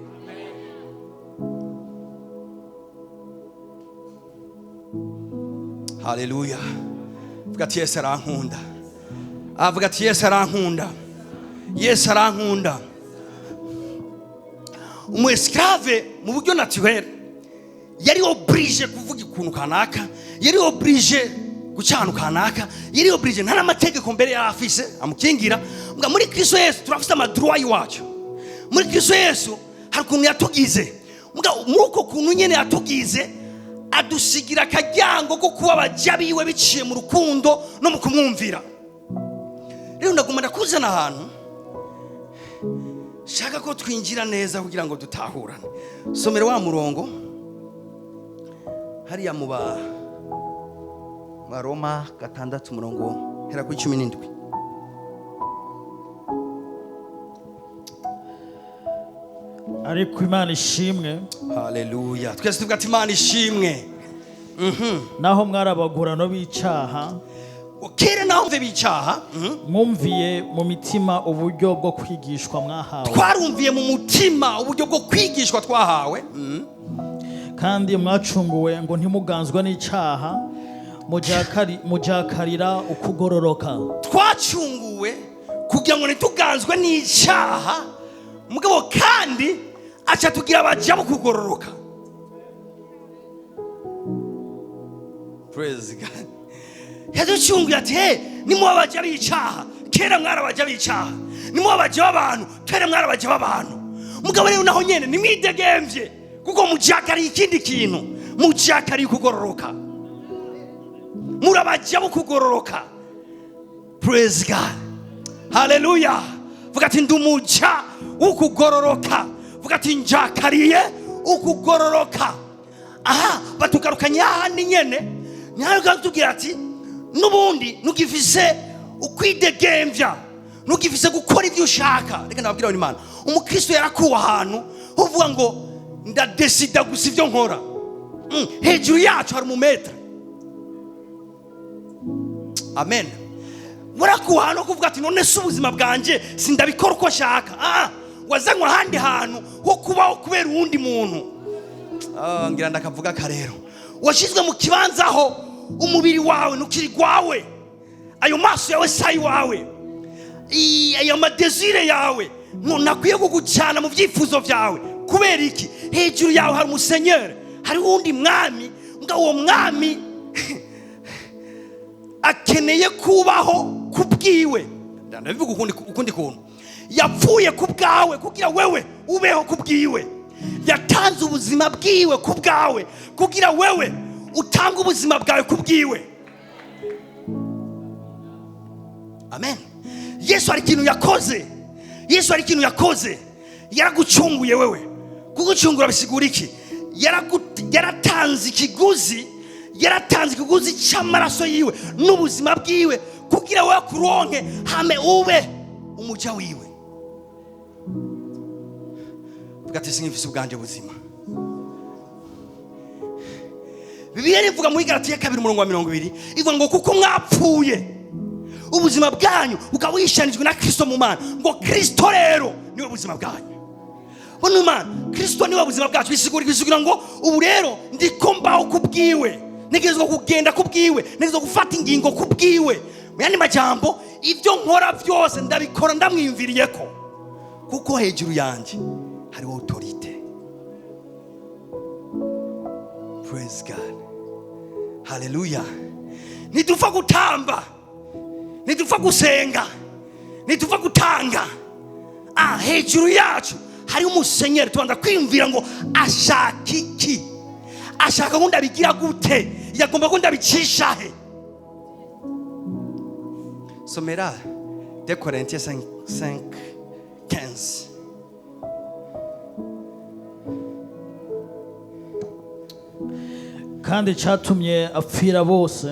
Haleluya! Avuga ati Yesu arankunda. Avuga ati Yesu arankunda. Yesu arankunda. Umu esclave mu buryo naturel yari obligé kuvuga ikuntu kanaka, yari obligé gucana kanaka, yari obligé, nta n'amategeko mbere yari afise amukingira. Mbwa muri Kristo Yesu turafise ama droit iwacu. Muri Kristo Yesu hari ukuntu yatugize. Mbwa muri uko kuntu nyene yatugize, adusigira akaryango ko kuba abaja biwe biciye mu rukundo no mu kumwumvira. Rero ndaguma ndakuzana ahantu shaka ko twinjira neza kugira ngo dutahurane. Somera wa murongo hariya mu Baroma 6 umurongo hera kuri 17.
Ariko Imana ishimwe.
Haleluya! Twese tuvuga ati Imana ishimwe.
Naho mwarabagurano b'icaha,
Kera naho mve b'icaha,
mwumviye mu mitima uburyo bwo kwigishwa mwahawe.
Twarumviye mu mutima uburyo bwo kwigishwa twahawe.
Kandi mwacunguwe ngo ntimuganzwe n'icaha, mujakarira ukugororoka.
Twacunguwe kugira ngo ntituganzwe n'icaha, mugabo kandi Aca tugira abaja bo kugororoka. Praise God. Yaducunguye ati he nimuba abaja b'icaha, kera mwari abaja b'icaha, nimuba abaja b'abantu, kera mwari abaja b'abantu. Mugabo rero naho nyene nimwidegemvye, kuko mujakariye ikindi kintu, mujakariye kugororoka, muri abaja bo kugororoka. Praise God. Haleluya. Vuga ati ndi umuja w'ukugororoka. Vuga ati njakariye ukugororoka. Aha batugarukanye hahandi nyene, nyayo tubwira ati n'ubundi ntugifise ukwidegemvya, ntugifise gukora ibyo ushaka. Reka ndababwira abantu, Imana umukristo yarakuwe ahantu uvuga ngo ndadesida gusa ibyo nkora. Hejuru yacu hari umumetre. Amen. Warakuwe ahantu ho kuvuga ati none se ubuzima bwanjye sindabikora uko nshaka. Wazanywe ahandi hantu ho kubaho kubera uwundi muntu. Ngira ndakavuga karero, washyizwe mu kibanza aho umubiri wawe ntukiri gwawe, ayo maso yawe si ayiwawe, ayo madesire yawe ntakwiye kugucana mu byifuzo byawe. Kubera iki? Hejuru yawe hari umusenyeri, hari uwundi mwami. Mbwa uwo mwami akeneye kubaho kubwiwe. Ndabivuga ukundi kuntu, yapfuye ku bwawe kugira wewe ubeho ku bwiwe, yatanze ubuzima bwiwe ku bwawe kugira wewe utange ubuzima bwawe ku bwiwe. Amen. Yesu hari ikintu yakoze, Yesu hari ikintu yakoze, yaragucunguye wewe. Kugucungura bisigura iki? Yaratanze ikiguzi, yaratanze ikiguzi cy'amaraso yiwe n'ubuzima bwiwe kugira wewe kuronke hame ube umuja wiwe. Vuga ati sinkifise ubwanje buzima. Bibiliya ivuga muri Galatiya 2 umurongo wa 20, ivuga ngo kuko mwapfuye ubuzima bwanyu bukaba buhishanijwe na Kristo mu Mana, ngo Kristo rero niwe buzima bwanyu. Bona Imana, Kristo niwe buzima bwacu. Bisigura ngo ubu rero ndiko mbaho kubwiwe, ntegerezwa kugenda kubwiwe, ntegerezwa gufata ingingo kubwiwe. Mu yandi majambo, ibyo nkora byose ndabikora ndamwiyumviriyeko, kuko hejuru yanjye hariho autorite. Praise God. Hallelujah. Ntidupfa gutamba, ntidupfa gusenga, ntidupfa gutanga. Hejuru yacu hari umusenyeri. Tubanza kwiyumvira ngo ashaka iki, ashaka ngo ndabigira gute, yagomba ko ndabicisha he. Somera 2 Corinthiens 5:15.
Kandi cyatumye apfira bose.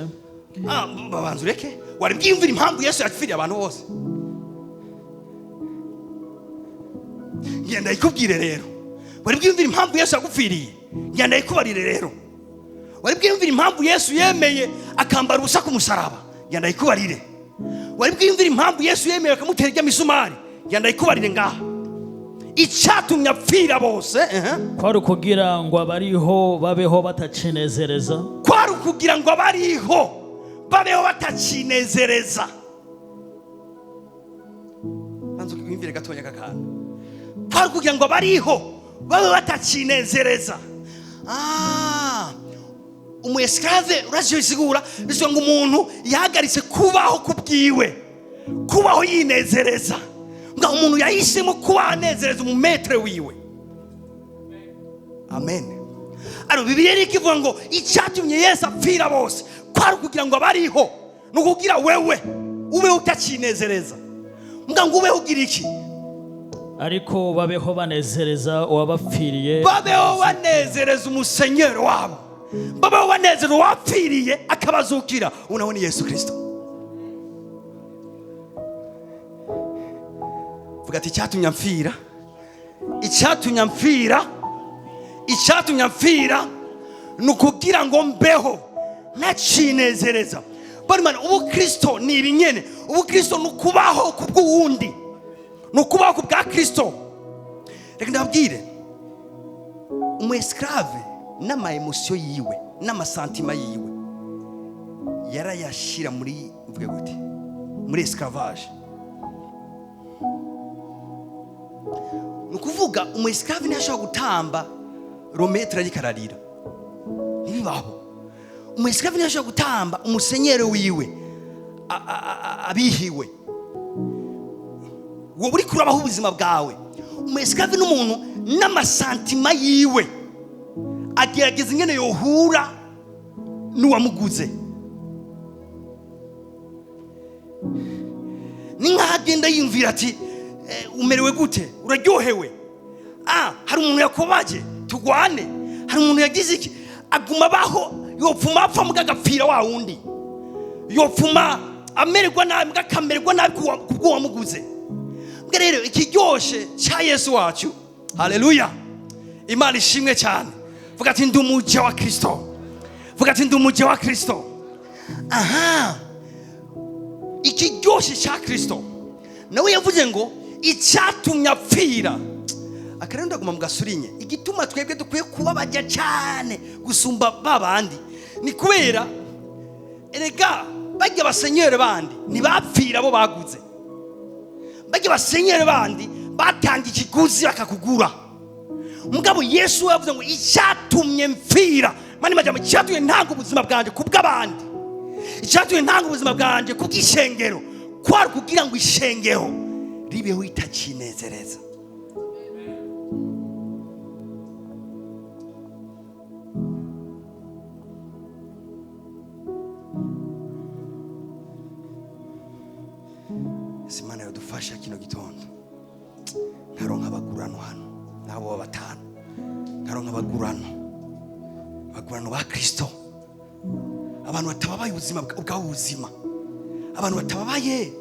Babanza ureke wari bwiyumvira impamvu Yesu yapfiriye abantu bose. Ngenda ikubwire rero, wari bwiyumvira impamvu Yesu yagupfiriye. Ngenda ikubarire rero, wari bwiyumvira impamvu Yesu yemeye akambara ubusa ku musaraba. Ngenda ikubarire. Wari bwiyumvira impamvu Yesu yemeye akamutera ijya misumari. Ngenda ikubarire ngaha. Icyatumye apfira bose,
kwari ukugira ngo abariho babeho batacinezereza.
Kwari ukugira ngo abariho babeho batacinezereza. Banza wiyumvire gatonya kakana. Kwari ukugira ngo abariho babe batacinezereza. Umu esclave urazi bisigura, bisigura ngo umuntu yahagaritse kubaho kubwiwe, kubaho yinezereza. Nga umuntu yahisemo kuba anezereza umumetre wiwe. Amen. Aro Bibiliya iri ikivuga ngo icyatumye Yesu apfira bose kwari ukugira ngo abariho, ni ukugira wewe ube utacinezereza. Nga ngo ube ugira iki?
Ariko babeho banezereza uwabapfiriye.
Babeho banezereza umusenyeri wabo, babeho banezereza uwapfiriye akabazukira. Ubu nawe ni Yesu Kristo. Vuga ati icyatumye mpfira, icyatumye mpfira, icyatumye mpfira ni ukugira ngo mbeho ntacinezereza. Bari mana, ubu Kristo ni ibi nyene. Ubu Kristo ni ukubaho ku bw'uwundi, ni ukubaho ku bwa Kristo. Reka ndababwire, umu esclave n'ama emotion yiwe n'amasantima yiwe yarayashira muri, mvuge gute, muri esclavage. Ni ukuvuga umu esclave ntashobora gutamba le maître ariko ararira, ntibibaho. Umu esclave ntashobora gutamba umu seigneur wiwe abihiwe. Wowe uri kurabaho ubuzima bwawe. Umu esclave n'umuntu n'ama sentiments yiwe agerageza ingene yohura n'uwamuguze. Ni nk'aho agenda yiyumvira ati: "Umerewe gute? Uraryohewe? Hari umuntu yakobaje, tugwane? Hari umuntu yagize iki?" Aguma abaho, yopfuma apfa mbwa agapfira wa wundi, yopfuma amererwa nabi mbwa akamererwa nabi kubw'uwamuguze. Mbwa rero ikiryoshe cya Yesu wacu, haleluya, Imana ishimwe cyane. Vuga ati: "Ndi umuja wa Kristo." Vuga ati: "Ndi umuja wa Kristo." Aha, ikiryoshe cya Kristo, nawe yavuze ngo icyatumye apfira akarere. Ndaguma mugasurinye. Igituma twebwe dukwiye kuba bajya cyane gusumba ba bandi ni kubera erega bajya ba seigneur bandi ntibapfira bo baguze. Bajya ba seigneur bandi batanga ikiguzi bakakugura. Mugabo Yesu we yavuze ngo icyatumye mpfira mani majambo, icyatumye ntanga ubuzima bwanjye kubw'abandi, icyatumye ntanga ubuzima bwanjye kubw'ishengero, kwari kugira ngo ishengero ribeho itakinezereza. Ese Imana yadufasha kino gitondo nkaronka abagurano hano, nabo baba batanu, nkaronka abagurano ba Kristo, abantu batababaye ubuzima ubwabo buzima, abantu batababaye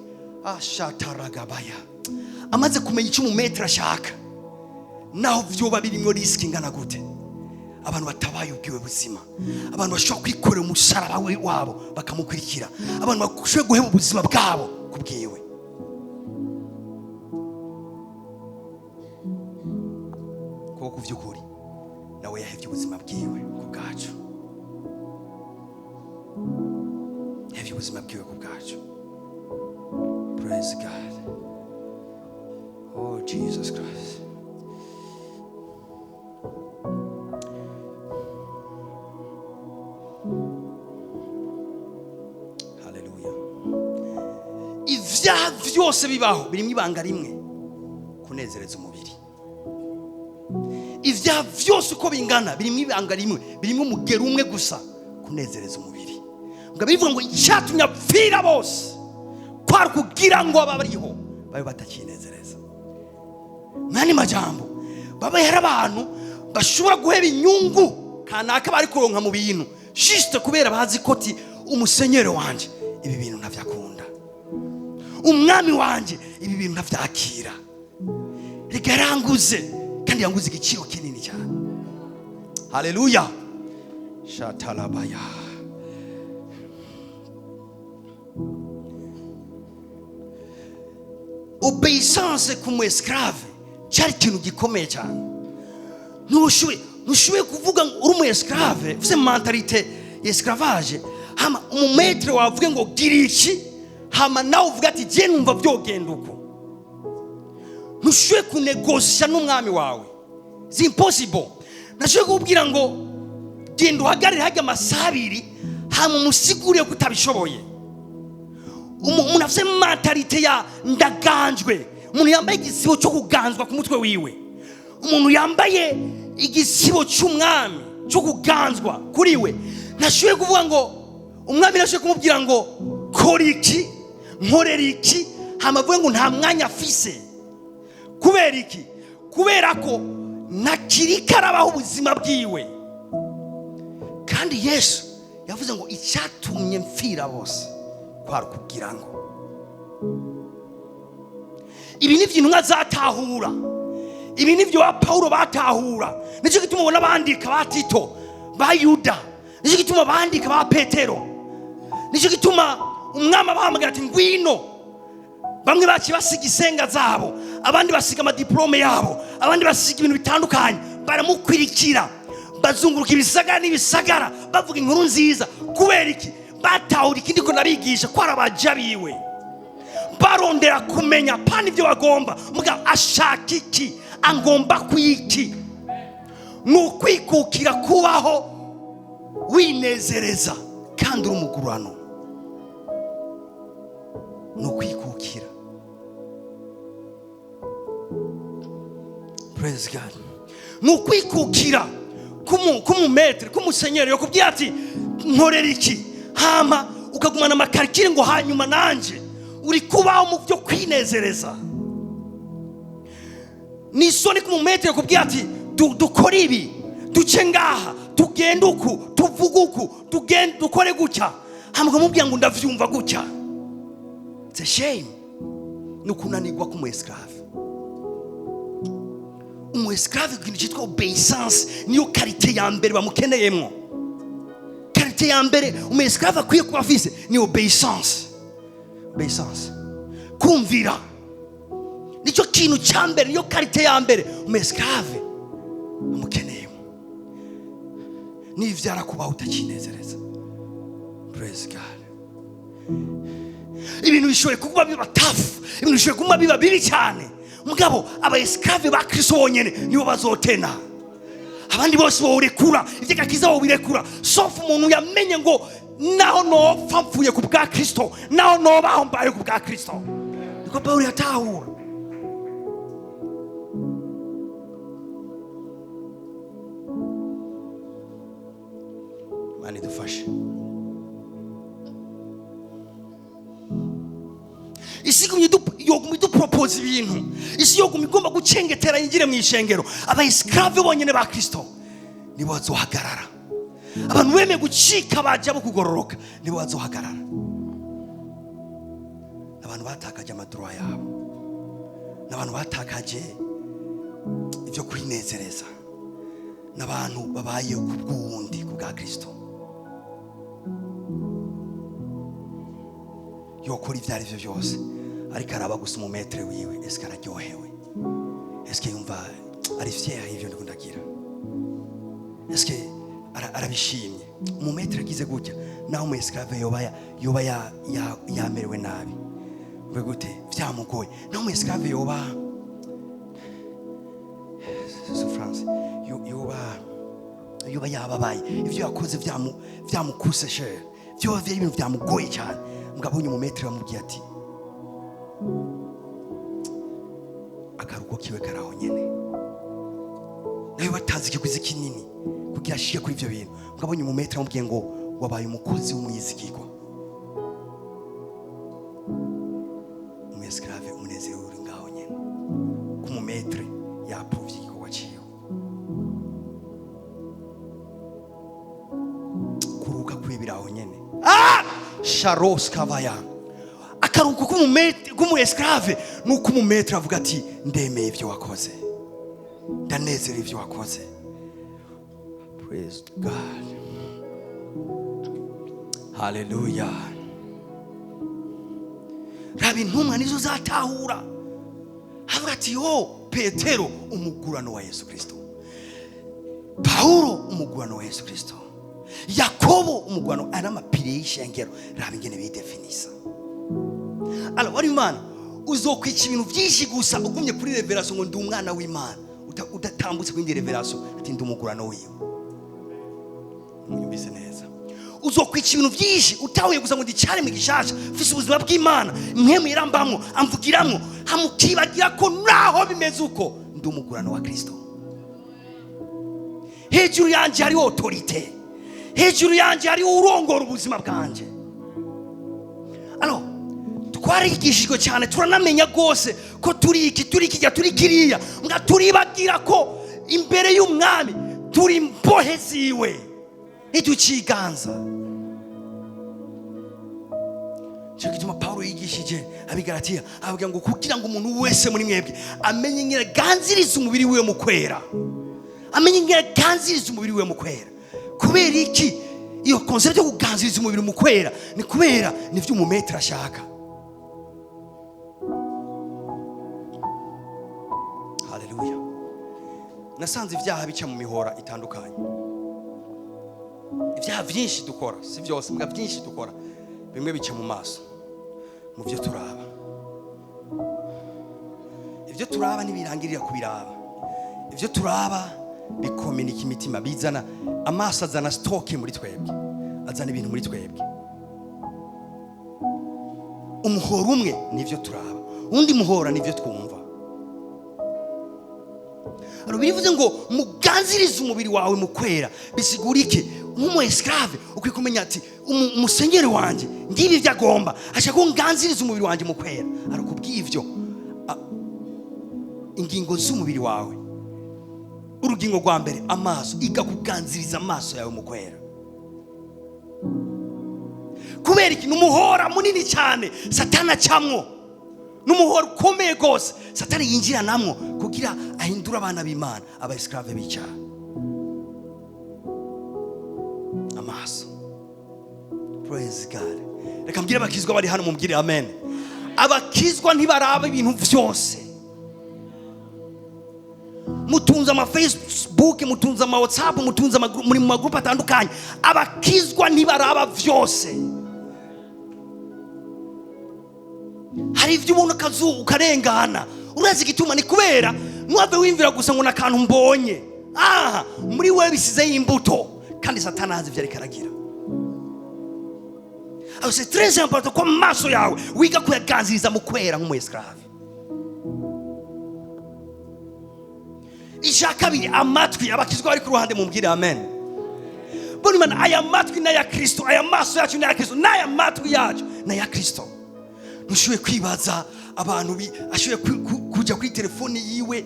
ashataragabaya amaze kumenya icyo umu maître ashaka, naho vyoba birimwo risque ingana gute. Abantu batabaye ubwiwe buzima, abantu bashobora kwikorera umusaraba wabo bakamukurikira, abantu bashoboye guheba ubuzima bwabo kubwiwe. Kuko ku by'ukuri nawe yahevye ubuzima bwiwe ku bwacu, yahevye ubuzima bwiwe ku bwacu. Praise God. Oh Jesus Christ. Haleluya. Ivyaha vyose bibaho birimo ibanga rimwe: kunezereza umubiri. Ivyaha vyose uko bingana birimo ibanga rimwe, birimo umugero umwe gusa: kunezereza umubiri. Ngo bivuga ngo icyatumye apfira bose kwari kugira ngo abariho babe batakinezereza. Mwani majambo, baba hari abantu bashobora guheba inyungu kanaka bari kuronka mu bintu, juste kubera bazi ko ti umu seigneur wanje ibi bintu ntavyakunda, umwami wanje ibi bintu ntavyakira. Reka, yaranguze kandi yanguze igiciro kinini cyane. Haleluya. Shatalabaya. Obéissance ku mu esclave cyari ikintu gikomeye cyane. Ntushoboye kuvuga ngo uri umu esclave ufite mentalité ya esclavage, hama umu maître wavuge ngo gira iki, hama nawe uvuga ati: "Je numva byogenda uko." Ntushoboye kunegosya n'umwami wawe, it's impossible. Nashoboye kukubwira ngo genda uhagarare hajya amasaha 2, hama umusigurire ko utabishoboye. Umuntu afite mentalité ya ndaganjwe, umuntu yambaye igisibo cyo kuganzwa ku mutwe wiwe, umuntu yambaye igisibo cy'umwami cyo kuganzwa kuri we, ntashoboye kuvuga ngo umwami, nashoboye kumubwira ngo kora iki, nkorera iki, hama avuge ngo nta mwanya afise. Kubera iki? Kubera ko ntakiri karabaho ubuzima bwiwe. Kandi Yesu yavuze ngo icyatumye mpfira bose kwari kugira ngo ibi ni intumwa zatahura, ibi ni byo ba Pawulo batahura. Nicyo gituma ubona bandika ba Tito, ba Yuda, nicyo gituma bandika ba Petero, nicyo gituma umwami abahamagara ati: "Ngwino." Bamwe baciye basiga isenga zabo, abandi basiga ama diplômes yabo, abandi basiga ibintu bitandukanye, baramukurikira, bazunguruka ibisagara n'ibisagara bavuga inkuru nziza. Kubera iki? Batahura ikindi ko nabigisha ko ari abaja biwe, barondera kumenya pana ibyo bagomba, muga ashaka iki,
Angomba kwiki? Ni ukwikukira kubaho winezereza kandi uri umugurano. Ni ukwikukira. Praise God. Ni ukwikukira k'umumetere, k'umusenyeri yakubwiye ati nkorera iki, hama ukagumana amakarikire ngo hanyuma nanje uri kubaho mu byo kwinezereza. Ni isoni k'umumetere yakubwiye ati dukore ibi, duce ngaha, tugende uku, tuvuge uku, tugende dukore gutya, hama ukamubwira ngo ndavyumva gutya. It's a shame. Ni ukunanirwa k'umu esclave. Umu esclave ikintu cyitwa obeissance niyo qualité ya mbere bamukeneyemwo. Qualité ya mbere umu esclave akwiye kuba afise ni obeissance. Obeissance, kumvira, nicyo kintu cya mbere, niyo qualité ya mbere umu esclave amukeneyemo. Nivyara kubaho utakinezereza. Praise God. Ibintu bishoboye kuba biba tough, ibintu bishoboye kuba biba bibi cyane, mugabo aba esclave ba Kristo bonyene nibo bazotena. Abandi bose bawurekura, ivy'agakiza bawubirekura, sauf umuntu yamenye ngo naho nopfa mpfuye ku bwa Kristo, naho nobaho mbaye ku bwa Kristo. Niko Pawulo yatahura. Imana idufashe. Isi igumye yoguma idupropose ibintu, isi yoguma igomba gucengetera yinjire mu ishengero. Aba esclave bonyene ba Kristo nibo bazohagarara. Abantu bemeye gucika baja bo kugororoka nibo bazohagarara. Abantu batakaje ama droits yabo, n'abantu batakaje ibyo kwinezereza, n'abantu babaye ku bw'uwundi, ku bwa Kristo. Yokora ibyo ari byo byose, ariko araba gusa umumetere wiwe, eske araryohewe, eske yumva ari fier y'ibyo ndiko ndagira, eske arabishimye. Umumetere agize gutya, naho umu esclave yoba yamerewe nabi, mbe gute vyamugoye, naho umu esclave yoba souffrance, yoba yababaye, ivyo yakoze vyamukuse cher, vyoba vyari ibintu vyamugoye cyane, mugabo abonye umumetere bamubwiye ati akarugo kiwe karaho nyene, nawe batanze ikiguzi kinini kugira ashike kuri ivyo bintu, mugabo abonye umumetere bamubwiye ngo wabaye umukozi w'umwizigirwa. Umu esclave umunezero uri ngaho nyene ko umumetere yaprovye igikorwa ciwe. Kuruhuka kwiwe biri aho nyene. Sharos kavaya. Akaruhuko k'umu esclave ni uko umumetere avuga ati ndemeye ivyo wakoze, ndanezerewe ivyo wakoze. Praise God. Hallelujah. Raba intumwa nizo zatahura, avuga ati yo Petero umugurano wa Yesu Kristo, Paulo umugurano wa Yesu Kristo, Yakobo umugurano, ari amapire y'ishengero. Raba ingene bidefinisa. Alors wari Imana uzokwica ibintu byinshi gusa ugumye kuri revelation ngo ndi umwana w'Imana, udatambutse kuri revelation ati ndi umugurano wiwe. Mwumvise neza? Uzokwica ibintu byinshi utahuye gusa ngo ndicare mu gishasha, mfise ubuzima bw'Imana, mwemu irambamwo, amvugiramwo, hamukibagira ko naho bimeze uko ndi umugurano wa Kristo. Hejuru yanje hariho autorité, hejuru yanje hariho urongora ubuzima bwanje. Alors twarigishijwe cyane, turanamenya rwose ko turi iki, turi kijya, turi kiriya, nga turibagira ko imbere y'umwami turi imbohe ziwe, ntituciganza. Cyo gituma Paulo yigishije abigaratiya, avuga ngo kugira ngo umuntu wese muri mwebwe amenye ingene aganziriza umubiri wiwe mu kwera, amenye ingene aganziriza umubiri wiwe mu kwera. Kubera iki iyo concept yo kuganziriza umubiri mu kwera? Ni kubera nivyo umumetere ashaka. Haleluya. Nasanze ivyaha bica mu mihora itandukanye. Ibyaha byinshi dukora, si byose, mbwa byinshi dukora, bimwe bica mu maso, mu byo turaba. Ibyo turaba ntibirangirira kubiraba. Ibyo turaba bikominika imitima, bizana amaso, azana stock muri twebwe, azana ibintu muri twebwe. Umuhoro umwe nivyo turaba, undi muhora nivyo twumva. Hano birivuze ngo muganzirize umubiri wawe mu kwera. Bisigura iki? Nk'umu esclave ukwiye kumenya ati umusenyeri wanjye ngibi ibyo agomba, ashaka ko nganziriza umubiri wanjye mu kwera. Ariko kubw'ivyo ingingo z'umubiri wawe, urugingo rwa mbere amaso, igakuganziriza amaso yawe mu kwera. Kubera iki? Ni umuhora munini cyane Satani acamwo, ni umuhora ukomeye rwose Satani yinjiranamwo kugira ahindure abana b'Imana aba esclave b'icyaha. Amaso. Praise God. Reka mbwire abakizwa bari hano, mubwire amen. Abakizwa ntibaraba ibintu byose. Mutunze ama Facebook, mutunze ama WhatsApp, mutunze ama muri mu magroup atandukanye. Abakizwa ntibaraba byose. Hari ibyo ubona ukarengana. Urazi igituma? Ni kubera ntiwave wimvira gusa ngo nakantu mbonye. Aha muri wewe bisizeyo imbuto, kandi Satani azi ibyo ariko aragira. Alors c'est très important ko amaso yawe wiga kuyaganziriza mu kwera nk'umu esclave. Icya kabiri, amatwi. Abakizwa bari ku ruhande mumbwire amen. Bona Imana, aya matwi ni aya Kristo, aya maso yacu ni aya Kristo, n'aya matwi yacu ni aya Kristo. Ntushoboye kwibaza abantu ashoboye kujya kuri telefone yiwe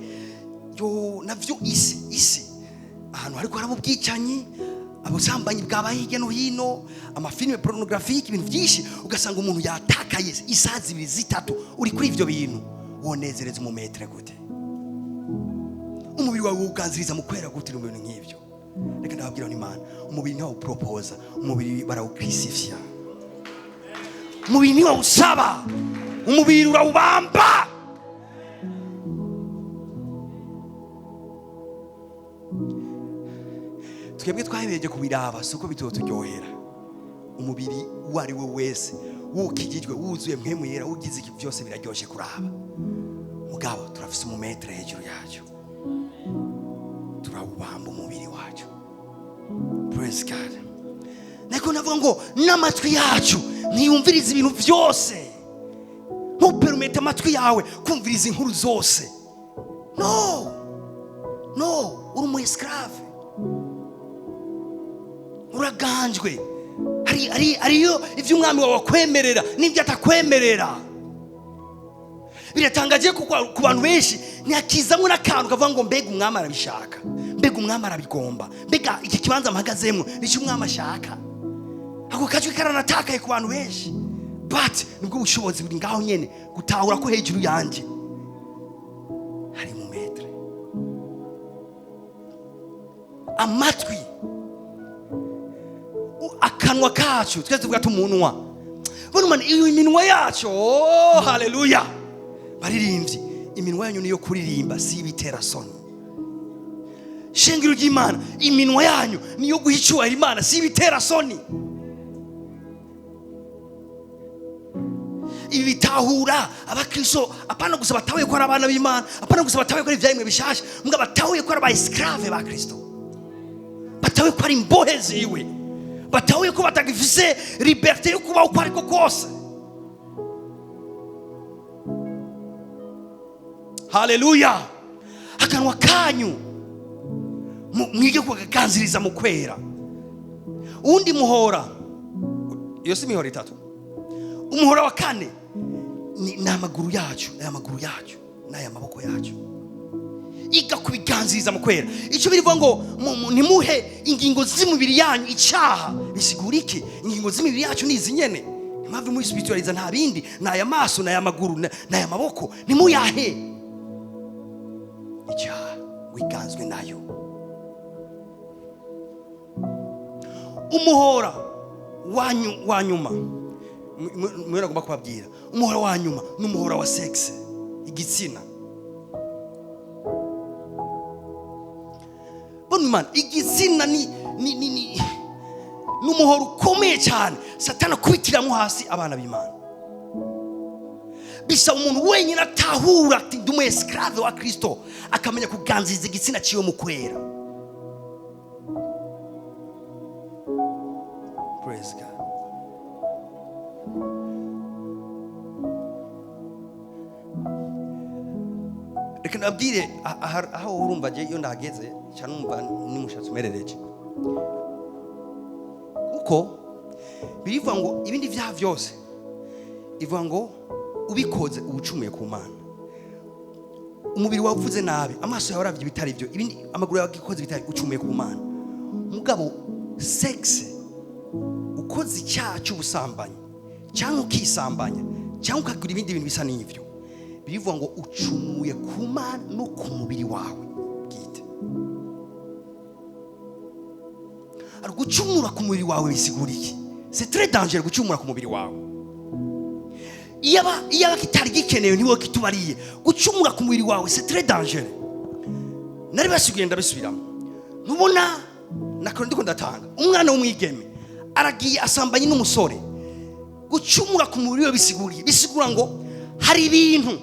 yo navyo isi ahantu hariko haraba ubwicanyi, ubusambanyi bwabaye hirya no hino, amafilime pornographique, ibintu byinshi, ugasanga umuntu yatakaye isaha zibiri zitatu uri kuri ivyo bintu. Wonezereza umumetre gute? Umubiri wawe wuganziriza mu kwera gute mu bintu nk'ivyo? Reka ndababwira n'Imana, umubiri ntiwawupropoza, umubiri barawukrisifia. Umubiri ntiwawusaba, umubiri urawubamba. Twebwe twahereje kubiraba, si uko bitoturyohera. Umubiri uwo ari we wese wukijijwe, wuzuye mpwemu yera, ugize iki, byose biraryoshe kuraba. Mugabo turafise umumetre hejuru yacu, turawubamba umubiri wacu. Praise God. Niko navuga ngo n'amatwi yacu ntiyumviriza ibintu byose. Ntuperumete amatwi yawe kumviriza inkuru zose. No, no, uri umu esclave, uraganjwe. Hariyo ivyo umwami wawe akwemerera n'ibyo atakwemerera. Biratangaje kuko ku bantu benshi ntiyakizamwo n'akantu kavuga ngo mbega umwami arabishaka, mbega umwami arabigomba, mbega iki kibanza mpagazemwo nicyo umwami ashaka. Ako kajwi karanatakaye ku bantu benshi, but nibwo bushobozi buri ngaho nyene gutahura ko hejuru yanje hari mu metre. Amatwi, akanwa kacu, twese tuvuga tumunwa. Bano man, iyo iminwa yacu, oh haleluya. Baririmbyi, iminwa yanyu niyo kuririmba, si ibitera soni. Shengero ry'Imana, iminwa yanyu niyo guha icyubahiro Imana, si ibitera soni. Ibi bitahura abakristo, apana gusa batahuye ko ari abana b'Imana, apana gusa batahuye ko ari ibyaremwe bishasha, mbwa batahuye ko ari aba esclave ba Kristo, batahuye ko ari imbohe ziwe, batahuye ko batagifise liberté yo kubaho uko ariko kose. Haleluya. Akanwa kanyu mwige kukaganziriza mu kwera. Undi muhora, iyo si imihora itatu. Umuhora wa kane ni amaguru yacu, n'aya maguru yacu, n'aya maboko yacu. Iga kubiganziriza mu kwera. Icyo birivuga ngo ntimuhe ingingo z'imibiri yanyu icyaha. Bisigura iki? Ingingo z'imibiri yacu ni izi nyene. Impamvu muri spiritualiza nta bindi, ni aya maso, ni aya maguru, ni aya maboko. Ntimuyahe icyaha, wiganzwe nayo. Umuhora wa nyuma, mwe nagomba kubabwira, umuhora wa nyuma ni umuhora wa sexe, igitsina. Bona Imana, igitsina ni umuhora ukomeye cyane Satani akubitiramo hasi abana b'Imana. Bisaba umuntu wenyine atahura ati ndi umu esclave wa Kristo, akamenya kuganziriza igitsina ciwe mu kwera. Praise God. Reka nabwire aho urumva je iyo ndahageze nca numva n'umushatsi umerereje, kuko birivuga ngo ibindi vyaha vyose ivuga ngo ubikoze ubucumuye ku Mana. Umubiri wawe uvuze nabi, amaso yawe aravye ibitari byo, ibindi amaguru yawe agikoze ibitari, ucumuye ku Mana. Mugabo sex, ukoze icyaha cy'ubusambanyi cyangwa ukisambanya cyangwa ukagira ibindi bintu bisa n'ivyo, birivuga ngo ucumuye ku Mana no ku mubiri wawe bwite. Ari gucumura ku mubiri wawe bisigura iki? C'est très dangereux gucumura ku mubiri wawe. Iyaba kitari gikenewe ntiwo kitubariye. Gucumura ku mubiri wawe c'est très dangereux. Nari basiguye ndabisubiramo. Ntubona nakora ndiko ndatanga umwana w'umwigeme aragiye asambanye n'umusore. Gucumura ku mubiri we bisiguriye, bisigura ngo hari ibintu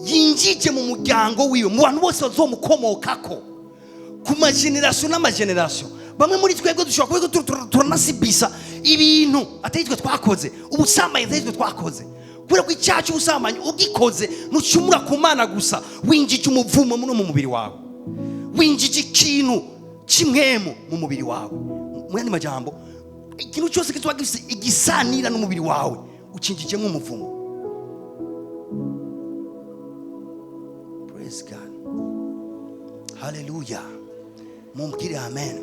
yinjije mu muryango wiwe, mu bantu bose bazomukomokako, ku mageneration n'amageneration. Bamwe muri twebwe dushobora kuba turanasibisa ibintu atari twe twakoze, ubusambanyi atari twe twakoze, kubera ko icyaha cy'ubusambanyi ugikoze ntucumura ku Mana gusa, winjije umuvumo no mu mubiri wawe, winjije ikintu cy'imwemu mu mubiri wawe. Mu yandi majambo, ikintu cyose kiba gifite igisanira n'umubiri wawe ucinjijemo umuvumo. Praise God. Hallelujah. Mumbwire amen.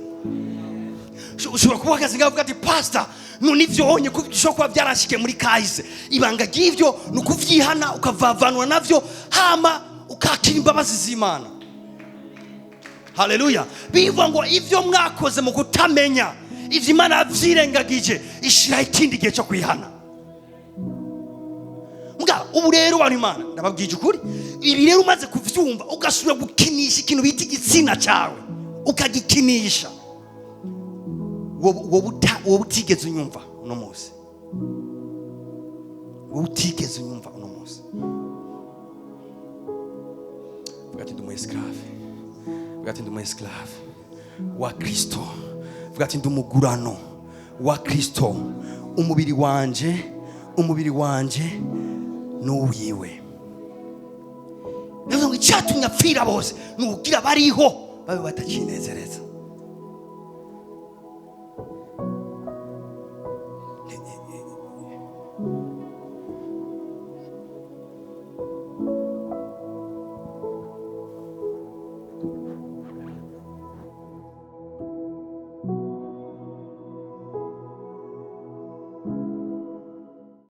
Ushobora kuba uhagaze ngaho uvuga ati pastor, none ivyo wonye ko bishobora kuba byarashikiye muri kahise. Ibanga ry'ivyo ni ukuvyihana, ukavavanwa navyo, hama ukakira imbabazi z'Imana. Haleluya. Bivuga ngo ivyo mwakoze mu kutamenya, ivyo Imana yavyirengagije, ishiraho ikindi gihe cyo kwihana. Mbwa ubu rero bantu Imana ndababwije ukuri, ibi rero umaze kuvyumva ugasubira gukinisha ikintu bita igitsina cyawe, ukagikinisha, wowe utigeze unyumva uno munsi, wowe utigeze unyumva uno munsi, vuga ati ndi umu esclave. Vuga ati ndi umu esclave wa Kristo. Vuga ati ndi umugurano wa Kristo. Umubiri wanje, umubiri wanje n'uwiwe. Bivuze ngo icyatumye apfira bose ni ukugira bariho babe batakinezereza.